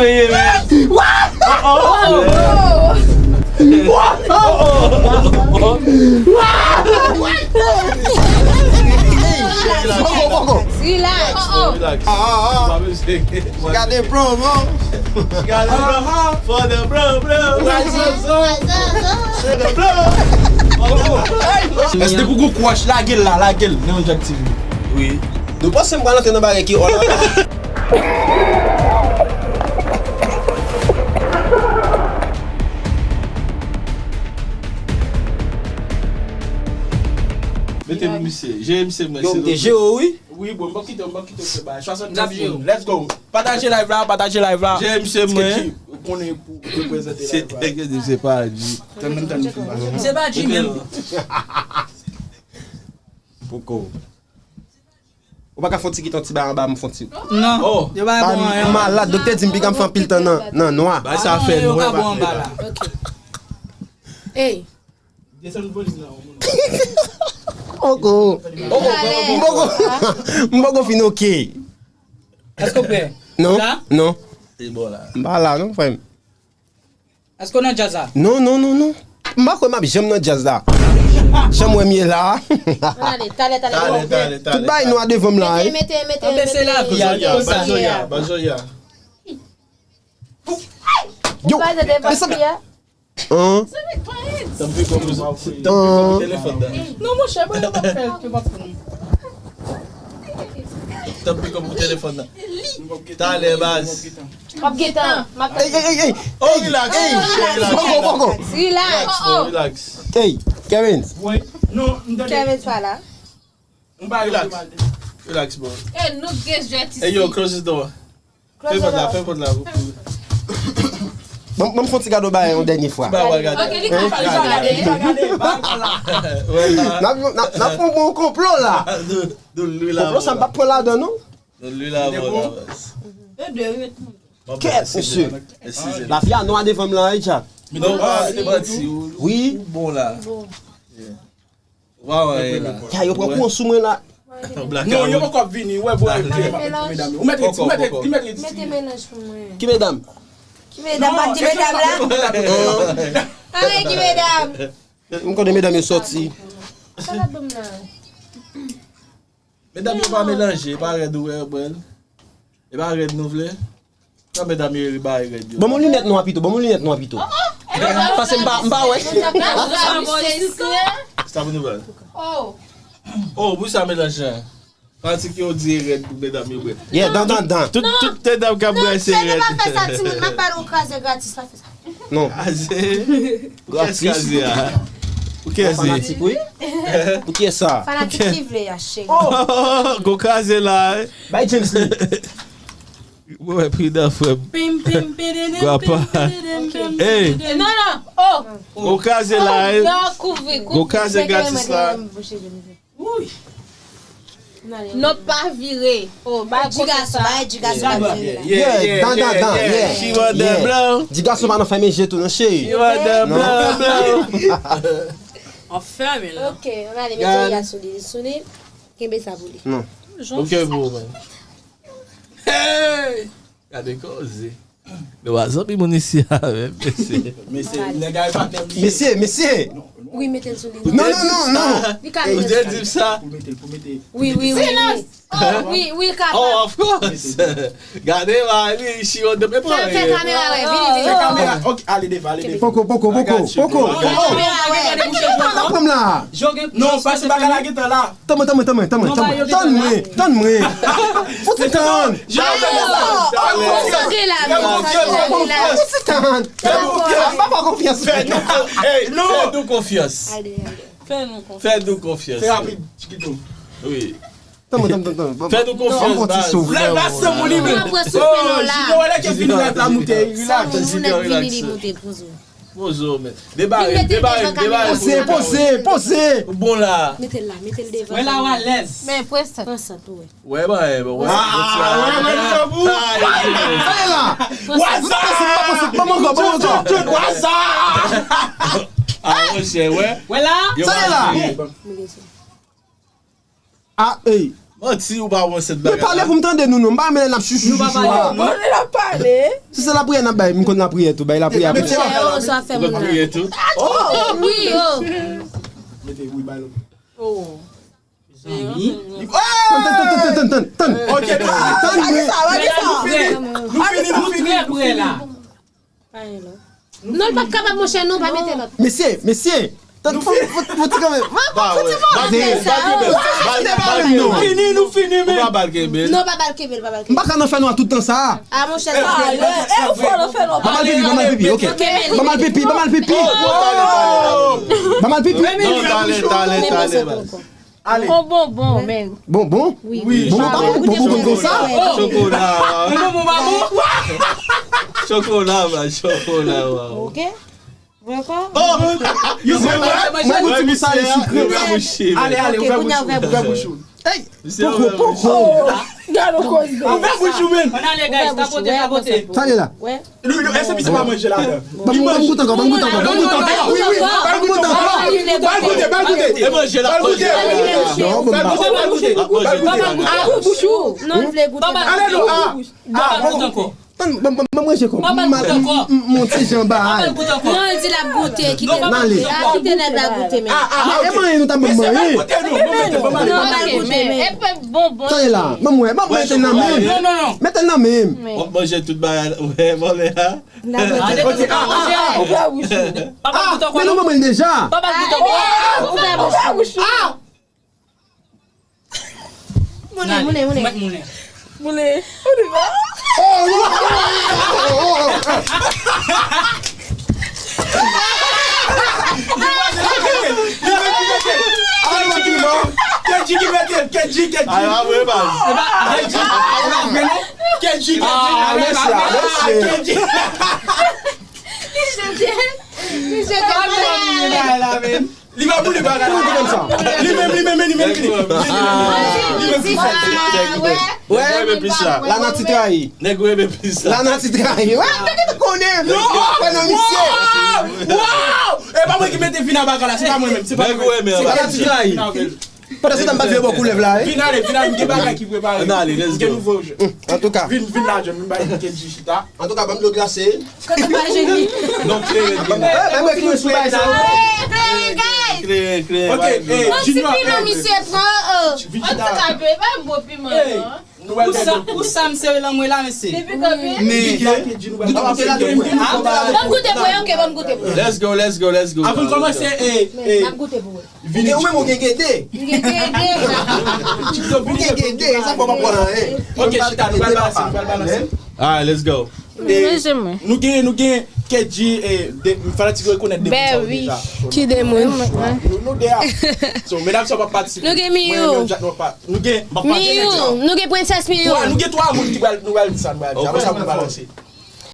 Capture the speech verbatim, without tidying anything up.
What? Oh, oh. What? Oh, oh. Poko, poko. Relax. Relax. Ah, ah, ah. Gade promo. Gade promo. For the bro, bro. For the bro. Èske pou gwo kouwach lage l la, lage l nan Jack T V? Wi. Nou panse m pral antre nan bagay ki ò la. Mete pou misye. Jere misye mwen. Yo, m te jere w, wi. Wi, bon, m p ap kite w, m p ap kite w fè bagay. Swasanndiz moun. Let's go. Pataje live la, pataje live la. Jere misye mwen. Ou konnen pou reprezante live la. Se pa di. Tann, tann, tann. Se pa di menm. Poko. Ou pa ka fè yon ti kite yon ti bay anba m fè yon ti. Non. Oh. Yo pa bon anyen. M malad, doktè di m piga m fè anpil tan nan, nan nwa. Bay sa fè nou. Yo pa bon anba la. Ok. Ey. Desann voliz la, moun. Poko. M poko. M poko fin oke. Èske w prè? Non. La? Non. Se bon la. M pa la non, frè m. Èske w nan djaz la? Non, non, non, non. M pa kwè m ap janm nan djaz la. Jan m wè m ye la. Ann ale, talè, talè. Talè, talè, talè. Tout bagay nwa devan m la, wi. Mete, mete, mete, mete. Ann bese lavi a, kosa. Ban Zoya, ban Zoya. Yo, desann. An. Tanpri, kòm, tanpri, kòm telefòn nan. Non, monchè, mwen, yo p ap fè, yo p ap fè. Tanpri, kòm telefòn nan. Talè, baz. M ap gentan. M ap... Ey, ey, ey, ey. Oh, relax, relax. Poko, poko. Relax, bro, relax. Ey, Kevin. Wi. Non, m tande. Kevin pa la. Relax. Relax, bro. Ey, nou gen jwè ti. Ey, yo, close the door. Fè pòt la, fè pòt la. Ban m, ban m fè yon ti gade yon bagay yon dènye fwa. Ti bagay w al gade. Ok, li ka gade, li ka gade, li ka gade, pa pale la. N ap, n ap, n ap fè yon bon konplo la. Konplo sa m p ap pran ladan non. Kèt, mesye. Lavi a nwa devan m la, wi, Jack. Wi. Bon la. Wa wè la. Ya, yo pran kou sou mwen la. Non, yo poko ap vini. Wè, bro, medam yo. Ou mèt ret, ou mèt ret, ou mèt ret. Mete melanj pou mwen. Ki medam? Ki medam? Pa di medam la. Ay, ki medam? M konnen medam yo sòti. Sa la ban m la. Medam yo pa melanje, e pa rèd ou wè yo pran. E pa rèd nou vle. Sa medam yo ri bay rèd yo. Ban mwen linèt nwa pito, ban mwen linèt nwa pito. Paske m pa, m pa wè. Sa bon nouvèl. Oh. Oh, pou sa melanje. Pratik yo di rèd pou medam yo bwè. Yeah, dan, dan, dan. Tout, tout medam k ap bwè se rèd. Non, pa fè sa, timoun, m ap ba nou kraze gratis, pa fè sa. Non. Kraze. Pou kiyès kraze a? Pou kiyès li? Fanatik, wi. Pou kiyès sa? Fanatik ki vle a, cheri. Oh, gon kraze la, eh. Bay James li. Mwen wè pridan, frè m. Pim, pim, pididi, pim, pididi, pim, pididi. Hey. Non, non. Oh. Gon kraze la, eh. Non, kouvri, kouvri. Gon kraze gratis la. Wouyy. Non, pa vire. Oh, bay ti gason, bay ti gason, pa vire la. Yeah, yeah, dan, dan, dan, yeah. She want the blow. Ti gason pa nan fèmen je tou non, cheri. She want the blow, blow. An fèmen la. Ok, ann ale, mete ya sou li, sou li. Kenbe sa pou li. Non. Ok, pou ou menm. Hey! Gade koze. Nou pa zanmi moun isi a menm, mesye. Mesye, nèg la e patnè m li ye. Mesye, mesye. Wi, mete l sou li. Non, non, non, non. Li ka mete l sou li. Ou te di m sa. Pou mete l, pou mete. Wi, wi, wi, wi. Oh, wi, wi, kapab. Oh, of course. Gade, ba, li, she want the blow. Fè, fè kamera wè, vini, vini. Fè kamera. Ok, ale devan, ale devan. Poko, poko, poko, poko. Fè kamera wè. Gade mouche jwèt la. Pran m la. Non, pase bagay la gentan la. Tann mwen, tann mwen, tann mwen, tann mwen, tann mwen, tann mwen. Fouti tann. Fouti tann. Fè nou konfyans. Fè nou konfyans. Fè nou konfyans. Fè nou konfyans. Fè nou konfyans. Fè rapid, Chikito. Wi. Tann mwen, tann mwen, tann mwen. Fè nou konfyans, baz. Lèv la san moun li menm. Mwen pran souf mwen la. Junior, wè lè ke vini lèv la moute, relax. Junior, relax. Poze w, men. Debare, debare, debare. Poze, poze, poze. Bon la. Mete l la, mete l devan. Wè la, w alèz. Men, pran sa. Pran sa tou, wè. Wè, ba, wè, wè. Ah, wè, wè, wè, wè. Sa e la. Waza! Ban m ankò, ban m ankò. Waza! Ah, monchè, wè. Wè la. Sa e la. Ah, ey. Manti, ou pa wè sèt bagay la. Men pale pou m tande nou, non. M pa renmen lè n ap chouchou, chouchou la. Bon, lè n ap pale. Si se lapriyè n ap bay, m konn lapriyè tou. Bay lapriyè. Monchè, yo, sa fè moun la. Lapriyè tou. Oh, wi, yo. Mete wi, bay lòt. Oh. Mezanmi. Tann, tann, tann, tann, tann. Ok, tann, tann. Nou fini, nou fini, nou fini, nou fini. Pa gen lòt. Non, l p ap kapab, monchè, non, pa mete lòt. Mesye, mesye. Tann, fò, fò, fò ti kanmenm. Fò, fò ti pale. Bal kenbe, bal kenbe, bal kenbe, non. Fini, nou fini, men. Ou pa bal kenbe. Non, pa bal kenbe, pa bal kenbe. M pa ka nan fè nwa tout tan sa. Ah, monchè, sa. E, e, ou fò nan fè nwa. Ban m al pipi, ban m al pipi, ok. Ban m al pipi, ban m al pipi. Oh, oh, talè, talè, talè. Ban m al pipi. Non, talè, talè, talè, baz. Ale. Bon, bon, bon, men. Bonbon? Wi. Bonbon pa bon, bonbon konn konsa? Chokola. Bonbon pa bon? Chokola, man, chokola, waw. Ok. Vre ankò? Oh! Mwen, mwen, mwen, mwen, ti bouch sa li sikre. Ale, ale, ouvè bouch ou, ouvè bouch ou. Hey! Poko, poko! Gade w koze. Ouvè bouch ou, men. Ann ale, guys, tapote, tapote. Sa li la. Wè. Li, li, èske se pa manje ladan? Ban m, ban m goute ankò, ban m goute ankò, ban m goute ankò. Wi, wi, ban m goute ankò. Ban l goute, ban l goute. E manje la. Ban l goute. Non, ban m goute, ban l goute. Ban l goute. Ah, bouch ou. Non, l vle goute. Ale non, ah. Ah, bon. Tann, ban m, ban m, ban m manje kò. M, m, m, m, yon ti jan ba. Non, l di l ap goute, kite. N ale. Ah, kite nèg la goute, men. Ah, ah, ah, ok. E manje nou ta ban m manje. Mesye, ban l goute, non, ban l goute, men. E pe bonbon. Sa ye la. Ban m wè, ban m mete l nan men m. Non, non, non. Mete l nan men m. W ap manje tout bagay, wè, bon, men, ha? Ok, ah, ah, ah. Papa goute ankò, non? Men nou ban mwen l deja. Papa goute ankò. Ouvè bouch ou. Ah! Moulen, moulen, moulen. Moulen. Oh, non. Kedji ki mete l, Kedji, Kedji. Kedji, Kedji, Kedji. Misye, misye. Li pa boule bagay la. Li menm, li menm, li menm, li menm. Li menm ki fè. Nèg yo renmen plis la. Lanati trayi. Nèg yo renmen plis la. Lanati trayi. Wè, nèg yo konnen. Non. Wè nan misye. Wow! E pa mwen ki mete vin a bagay la, se pa mwen menm, se pa mwen menm. Nèg yo renmen anba. Lanati trayi. Pandan se tan m pa vye bò koulèv la, wi. Vin ale, vin ale, m gen bagay ki prepare. Ann ale, let's go. M gen nouvo. Antouka. Vin, vin la, John, m bay Kedji chita. Antouka, ban m dlo glase. Kote pa jeni? Non, kleren, kleren. Ban m, ban m refini sou bagay sa. Kleren, kleren, guys. Kleren, kleren. Ok, eh, Junior, eh. Piman misye pran, oh. Vin chita. Antouka, bebe, pa gwo piman, non. Nou wè l. Pou sa, pou sa m sere lanmou la, mesye. Depi kanpe. Men, ban m goute pou wè, ok, ban m goute pou wè. Let's go, let's go, let's go. Avan n kòmanse, eh, eh. Ban m goute pou wè. Vini. Ou gen, ou menm ou gen gede. M gen gede. Ou gen gede, sa fò pa pran anyen. Ok, chita, nou pral balanse, nou pral balanse. Alright, let's go. Eh, nou gen, nou gen Kedji, eh, de, fanatik yo rekonèt de moun sa yo deja. Ki de moun? Nou, nou de a. So, medam sa yo p ap patisipe. Nou gen Miyou. Nou gen Miyou. Nou gen Princess Miyou. Nou gen twa moun ki pral, nou pral di sa, nou pral di. Apre sa, nou balanse.